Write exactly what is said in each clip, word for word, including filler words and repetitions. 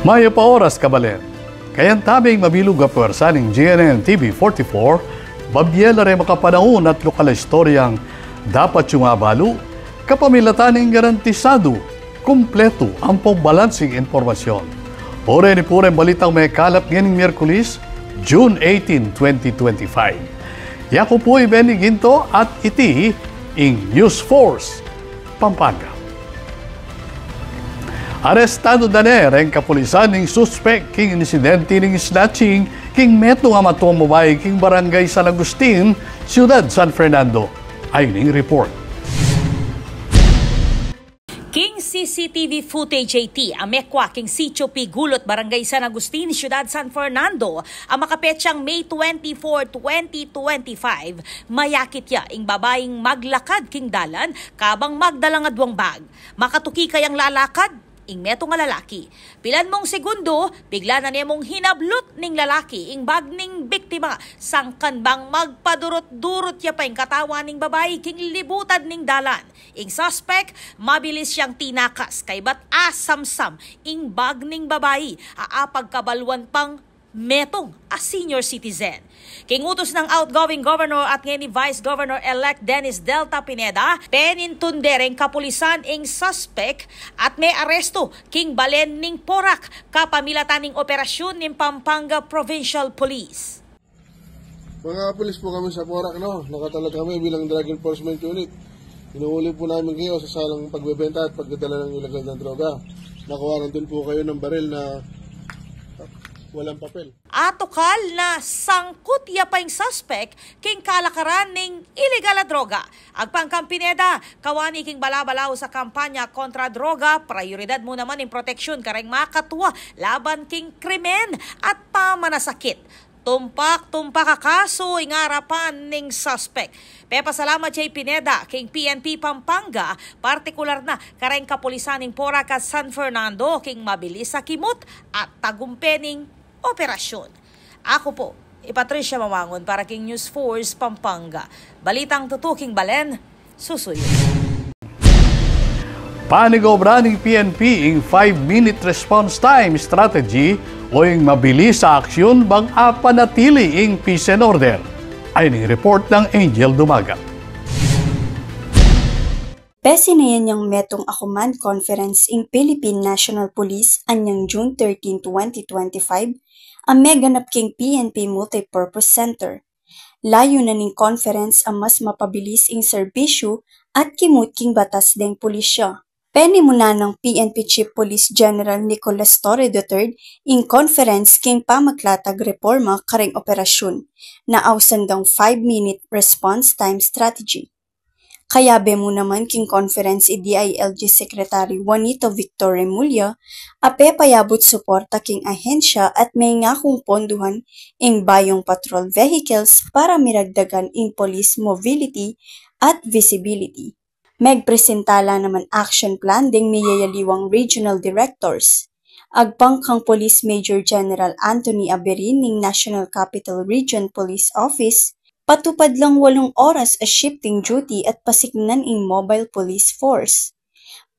Mayap a oras, kabalen. Kayang tabing mabilug a pwersa ning G N N T V forty-four, babie la reng makapanaun at lokal a istoryang dapat yung abalu, kapamilatan ning garantisadu, kumpletu ampong balansing impormasyon. Pu reni pu reng balitang mekalap ngening Miyerkules, June eighteen, twenty twenty-five. Yaku pu i Benny Ginto at iti ing News Force Pampanga. Arestadu da ne reng kapulisan ing suspek king insidente ning snatching king metung a matuang babai king Barangay San Agustin, Ciudad San Fernando. Ayni ing report. King C C T V footage a iti a mekua king Sitio Pigulut, Barangay San Agustin, Ciudad San Fernando, a makapetsang May twenty-four, twenty twenty-five, mayakit ya ing babaing maglakad king dalan kabang magdalang aduang bag. Makatuki kayang lalakad ing metung a lalaki. Pilan mung segundo, bigla na ne mung hinablut ning lalaki ing bag ning biktima, sangkan bang magpadurut-durut ya pa ing katawan ning babai king libutan ning dalan. Ing suspek, mabilis yang tinakas, kaybat asamsam ing bag ning babai a apagkabaluan pang metung a senior citizen. King utus nang outgoing governor at ngeni Vice Governor-elect Dennis Delta Pineda, penintun de reng kapulisan ing suspek at mearestu king balen ning Porac, kapamilatan ning operasyon ning Pampanga Provincial Police. Mga pulis po kami sa Porac, no? Nakatalad kami bilang drug enforcement unit. Inuuli po namin kayo sa salang pagbebenta at pagdadala ng ilegal na droga. Nakuha nandun po kayo ng baril na walang papel. Atukal na sangkut ya pa ing suspek king kalakaran ning ilegal a droga. Agpang kang Pineda, kawani king bala-balau sa kampanya kontra droga, prioridad mu naman ing proteksyon kareng makatua laban king krimen at pamanasakit. Tumpak-tumpak a kasu ing arapan ning suspek. Pepasalamat ya i Pineda king P N P Pampanga, partikular na kareng kapulisan ning Porac at San Fernando king mabilis a kimut at tagumpe ning operasyon. Aku po i Patricia Mamangun para king News Force Pampanga. Balitang tutu king balen, susuyu. Panigobra ning P N P ing five-minute response time strategy o ing mabilis a aksyon bang apanatili ing peace and order. Ayni ing report nang Angel Dumagat. Pesinayan yang metung a command conference ing Philippine National Police anyang June thirteen, twenty twenty-five, a meganap king P N P Multipurpose Center. Layunan ning conference a mas mapabilis ing serbisyu at kimut king batas deng pulisya. Penimunan nang P N P Chief Police General Nicolas Torre the third ing conference king pamaklatag reforma kareng operasyon na ausan dang five-minute response time strategy. Kayabe mu naman king conference i D I L G Secretary Juanito Victor Remulla, a pepayabut suporta king ahensya at mengakung ponduhan ing bayung patrol vehicles para miragdagan ing police mobility at visibility. Megpresenta la naman action plan deng miyayaliwang regional directors. Agpang kang Police Major General Anthony Aberin ning National Capital Region Police Office, patupad lang walung oras a shifting duty at pasiknan ing mobile police force.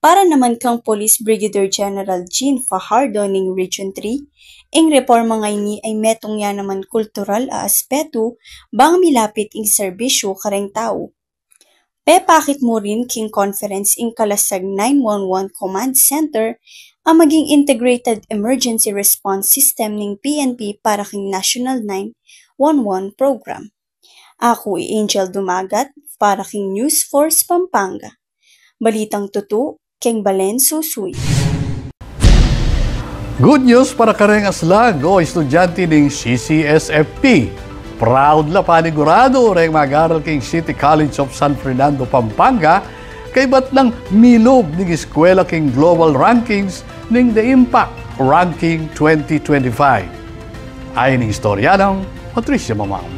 Para naman kang Police Brigadier General Jean Fajardo ning Region three, ing reforma ngeni ay metung ya naman kultural a aspetu bang milapit ing serbisyu kareng tau. Pepakit mu rin king conference ing kalasag nine one one Command Center a maging integrated emergency response system ning P N P para king National nine one one program. Aku i Angel Dumagat para king News Force Pampanga. Balitang tutu, keng balen susuyu. Good news para kareng aslag o estudyante ning C C S F P. Proud la paniguradu reng mag-aral king City College of San Fernando, Pampanga, kaybat nang milub ning eskwela king global rankings ning The Impact Ranking twenty twenty-five. Ayni ing istorya nang Patricia Mamang.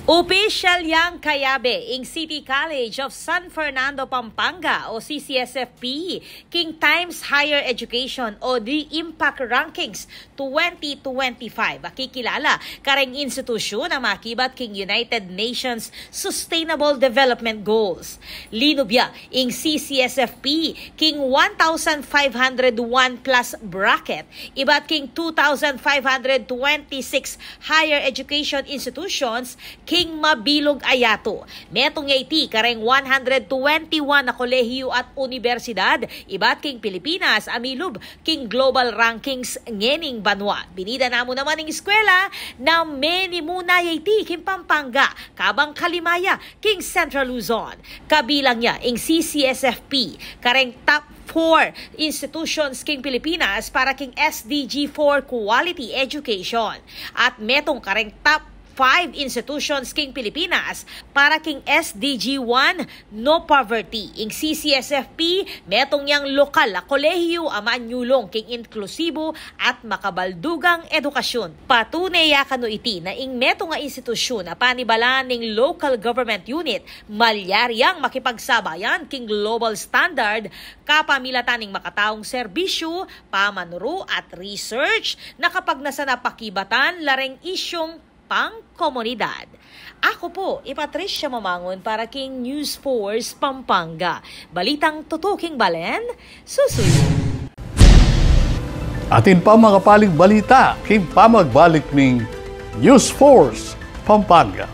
Opisyal yang kayabe ing City College of San Fernando, Pampanga o C C S F P king Times Higher Education o the Impact Rankings twenty twenty-five. Akikilala kareng institusyun a makibat king United Nations Sustainable Development Goals. Linub ya ing C C S F P king one thousand five hundred one plus bracket ibat king two thousand five hundred twenty-six higher education institutions king mabilug a yatu. Metung ya iti kareng one hundred twenty-one a kolehiyu at unibersidad ibat king Pilipinas a milub king global rankings ngening banua. Binida namu naman ing eskwela na menimuna ya iti king Pampanga, kabang kalima ya king Central Luzon. Kabilang ya ing C C S F P kareng top four institutions king Pilipinas para king S D G four quality education at metung kareng top five institutions king Pilipinas para king S D G one, no poverty. Ing C C S F P metung yang lokal a kolehiyu a manyulung king inklusibu at makabaldugang edukasyun. Patune ya kanu iti na ing metung a institusyun a panibalan ning local government unit malyari yang makipagsabayan king global standard kapamilatan ning makataung serbisyu, pamanuru at research na kapagnasan a pakibatan la reng isyung pangkomunidad. Aku pu i Patricia Mamangun para king News Force Pampanga. Balitang tutuking balen, susuyu. Atin pa makapaling balita king pamagbalik ning News Force Pampanga.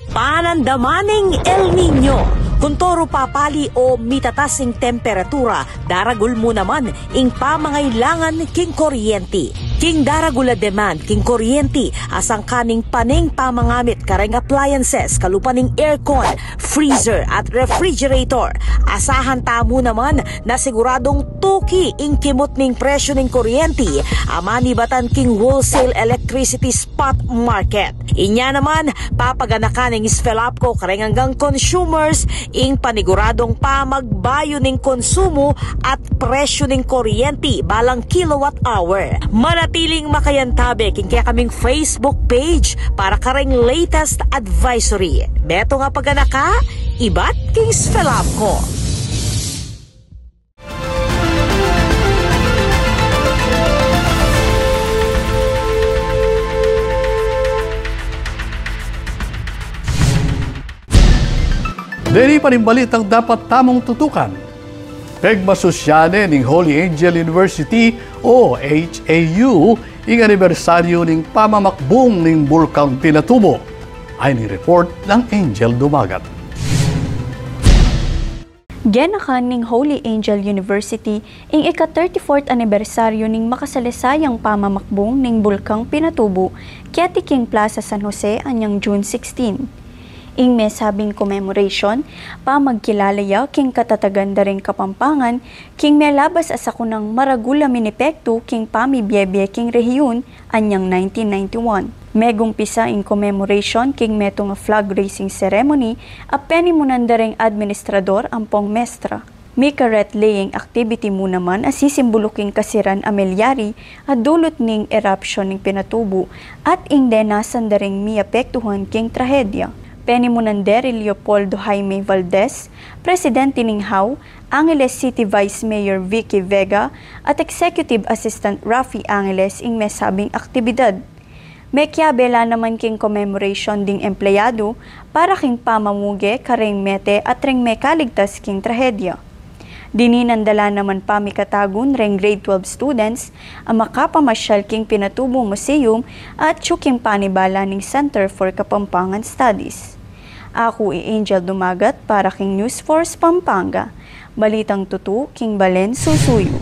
Panandaman ning El Niño. Kuntoru papali o mitatas ing temperatura, daragul mu naman ing pamangailangan king kuryenti. King daragul a demand king kuryenti, a sangkan ning pane pamangamit kareng appliances kalupa ning aircon, freezer at refrigerator, asahan tamu naman na siguradung tuki ing kimut ning presyu ning kuryenti a manibatan king wholesale electricity spot market. Inya naman, papaganakan ning SFELAPCO kareng anggang consumers ing paniguradung pamagbayu ning konsumu at presyu ning kuryenti balang kilowatt hour. Manatiling makayantabe king kekaming Facebook page para kareng latest advisory. Metung a paganaka ibat king SFELAPCO. Deni pa ring balitang dapat tamung tutukan. Pegmasusyan ne ning Holy Angel University o H A U ing anibersaryu ning pamamakbung ning Bulkang Pinatubo. Ayni ing report nang Angel Dumagat. Ginakan ning Holy Angel University ing ika-thirty-fourth anibersaryu ning makasalisayang pamamakbung ning Bulkang Pinatubo keti king Plaza San Jose anyang June sixteen. Ing mesabing commemoration, pamagkilala ya king katatagan da ring Kapampangan king melabas a sakunang maragul a minipektu king pamibiebie king rehiyun anyang nineteen ninety-one. Megumpisa ing commemoration king metung a flag raising ceremony a penimunan da ring administrador ampong mestra. Mika-relay ing activity mu naman a sisimbulu king kasiran a milyari a dulut ning eruption ning Pinatubo at ing denasan da ring miapektuhan king trahedya. Penimunan de ri Leopoldo Jaime Valdez, presidente ning HAU, Angeles City Vice Mayor Vicky Vega, at Executive Assistant Raffy Angeles ing mesabing aktibidad. Mekiabe la naman king commemoration ding empleyadu para king pamamuge kareng mete at reng mekaligtas king trahedya. Dininan da la naman pamikatagun reng grade twelve students a makapamasyal king Pinatubo Museum at king panibala ning Center for Kapampangan Studies. Aku i Angel Dumagat para king News Force Pampanga. Balitang tutu king balen susuyu.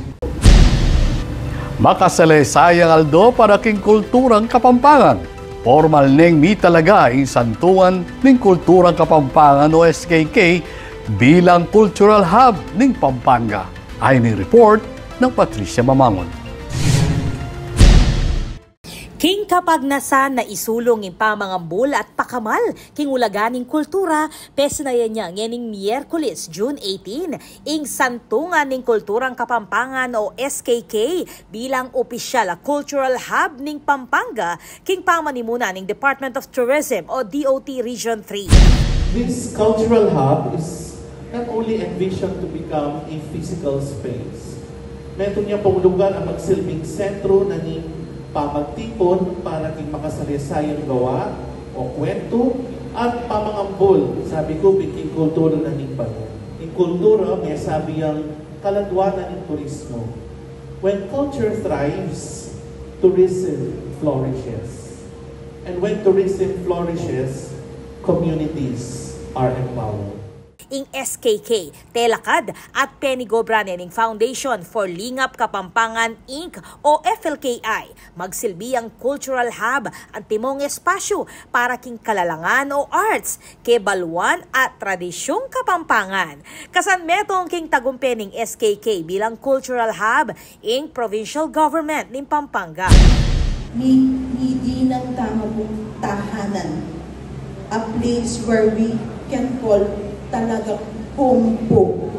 Makasalaysayang aldo para king kulturang Kapampangan. Pormal neng mitalaga ing Santuan ning Kulturang Kapampangan o S K K bilang cultural hub ning Pampanga. Ayon king report nang Patricia Mamangon. King kapagnasan na isulung ing pamangambul at pakamal king ulaga ning kultura, pesnayan ya ngening Miyerkules, June eighteen, ing Santuan ning Kulturang Kapampangan o S K K bilang opisyal a cultural hub ning Pampanga king pamanimuna ning Department of Tourism o D O T Region three. This cultural hub is not only envisioned to become a physical space, metung ya pung lugar a magsilbing sentro na ning pamagtipun para king makasalaysayang gawa o kwentu at pamangambul, sabi ku, king kultura na ning balen. Ing kultura, mesabi yang kaladwa na ning turismo. When culture thrives, tourism flourishes. And when tourism flourishes, communities are empowered. Ing S K K, telakad at penigobra ne ning Foundation for Lingap Kapampangan, Inc o F L K I, magsilbi yang cultural hub, antimong espasyu para king kalalangan o arts, kebaluan at tradisyung Kapampangan. Kasan metung king tagumpe ning S K K bilang cultural hub ing provincial government ning Pampanga. Mi-, midinan tamu pung tahanan, a place where we can call talagang home pu.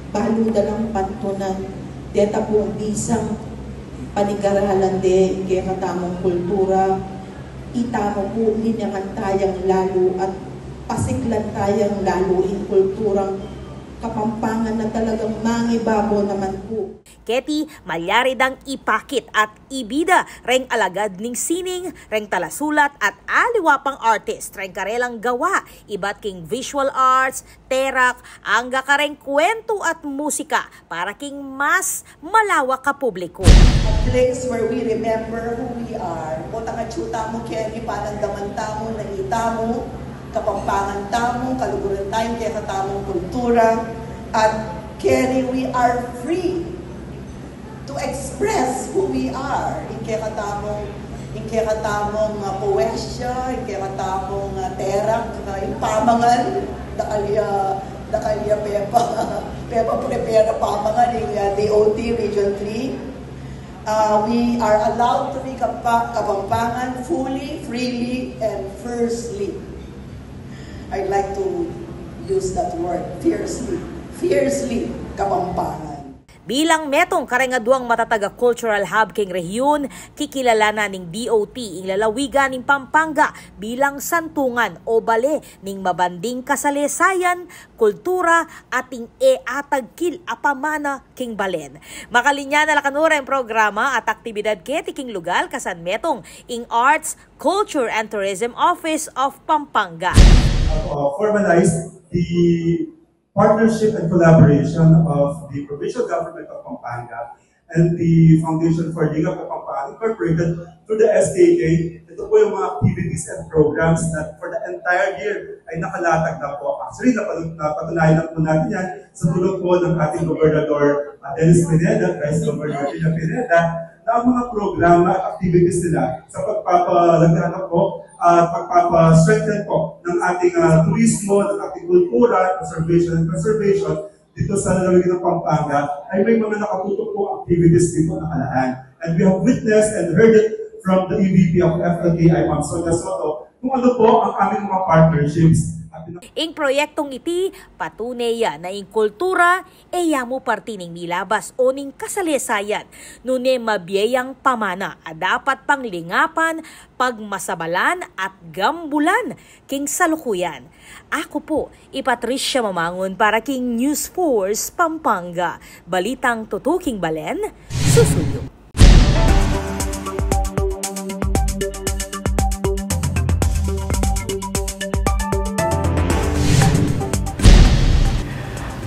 Balu da lang pantunan, deta pung bisang panigaralan de ing kekatamung kultura, itamu pu linyangan tayang lalu at pasiklan tayang lalu ing kulturang Kapampangan na talagang mangibabaw naman pu. Keti, malyari dang ipakit at ibida reng alagad ning sining, reng talasulat at aliwa pang artist reng karelang gawa, ibat king visual arts, terak, angga kareng kwentu at musika para king mas malawak a publiku. A place where we remember who we are. Potang atyu tamu keni, panandaman tamu na itamu Kapampangan tamu, kaluguran tamu ing kekatamung kultura, at keni we are free to express who we are. Ing kekatamung, ing kekatamung, ah, poesya, ing kekatamung, ah, terak, ah, ing pamangan, dakal ya, dakal ya Pepa, Pepa prepare na pamangan ing, ah, D O T Region three. Ah, we are allowed to be Kapa-, Kapampangan fully, freely, and fiercely. I'd like to use that word, fiercely. Fiercely Kapampangan. Bilang metung kareng aduang matatag a cultural hub king rehiyun, kikilala na ning D O T ing lalawigan ning Pampanga bilang santungan o bale ning mabanding kasalesayan, kultura, at ing e atagkil a pamana king balen. Makalinya na la kanu reng programa at aktibidad keti king lugal, kasan metung ing Arts, Culture and Tourism Office of Pampanga. Uh, formalize the partnership and collaboration of the Provincial Government of Pampanga and the Foundation for Lingap Kapampangan Incorporated through the S K K. Ito po yung mga activities and programs na for the entire year ay nakalatag na po. Actually, napatu-, napatunayan na po natin yan sa tulong po ng ating Gobernador, ah, Dennis Pineda, Vice Governor Gina Pineda, na ang mga programa at activities nila sa pagpapalaganap po at pagpapa-strengthen po ng ating, ah, turismo, ng ating kultura, conservation and preservation dito sa lalawigan ng Pampanga ay may mga nakatutok po activities din po nakalaan. And we have witnessed and heard it from the E V P of F L K I, Ma'am Sonia Soto, kung ano po ang aming mga partnerships. At pina- Ing proyektong iti, patune ya na ing kultura, e ya mu parti ning milabas o ning kasalesayan, nune mabie yang pamana a dapat pang lingapan, pagmasabalan at gambulan king salukuyan. Aku pu i Patricia Mamangun para king News Force Pampanga. Balitang tutu king balen, susuyu.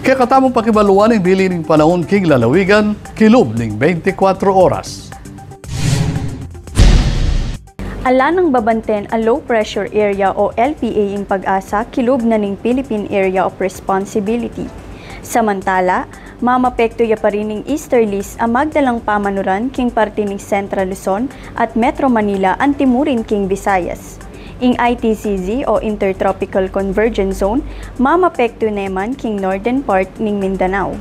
Kekatamung pakibaluan ing bili ning panaun king lalawigan, kilub ning bente kwatro oras. Ala nang babanten a low pressure area o L P A ing PAGASA kilub na ning Philippine Area of Responsibility. Samantala, mamapekto ya pa rin ing easterlies a magdalang pamanuran king parte ning Central Luzon at Metro Manila anti mu rin king Visayas. Ing I T C Z o Intertropical Convergence Zone mamapekto ne man king northern part ning Mindanao.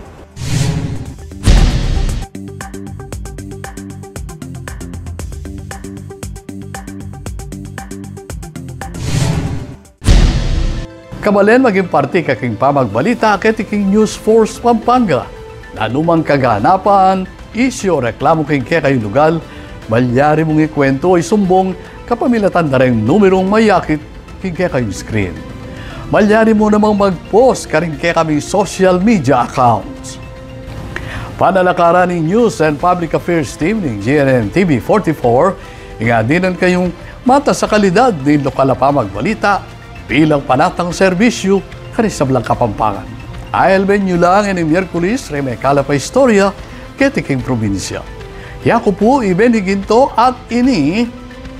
Kabalen, maging parte ka king pamagbalita keti king News Force Pampanga. Nanu mang kaganapan, isyu o reklamu king kekayung lugal, malyari mung ikuwentu o isumbung kapamilatan da reng numerung mayakit king kekayung screen. Malyari mu namang mag-post karing kekaming social media accounts. Panalakaran ning News and Public Affairs Team ning G N N T V forty-four, ing adinan kayung matas a kalidad ning lokal a pamagbalita bilang panatang serbisyu karing sablang Kapampangan. Ailben yu lang ining Miyerkules, reng mekala pa istorya keti king probinsya. Yaku pu i Benny Ginto at ini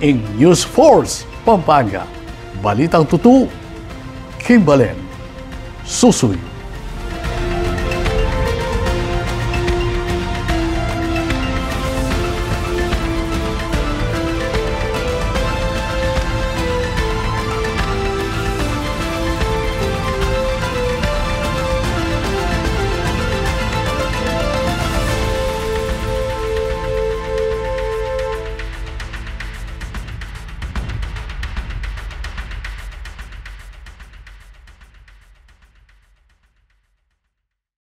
ing News Force Pampanga. Balitang tutu king balen. Susuyu.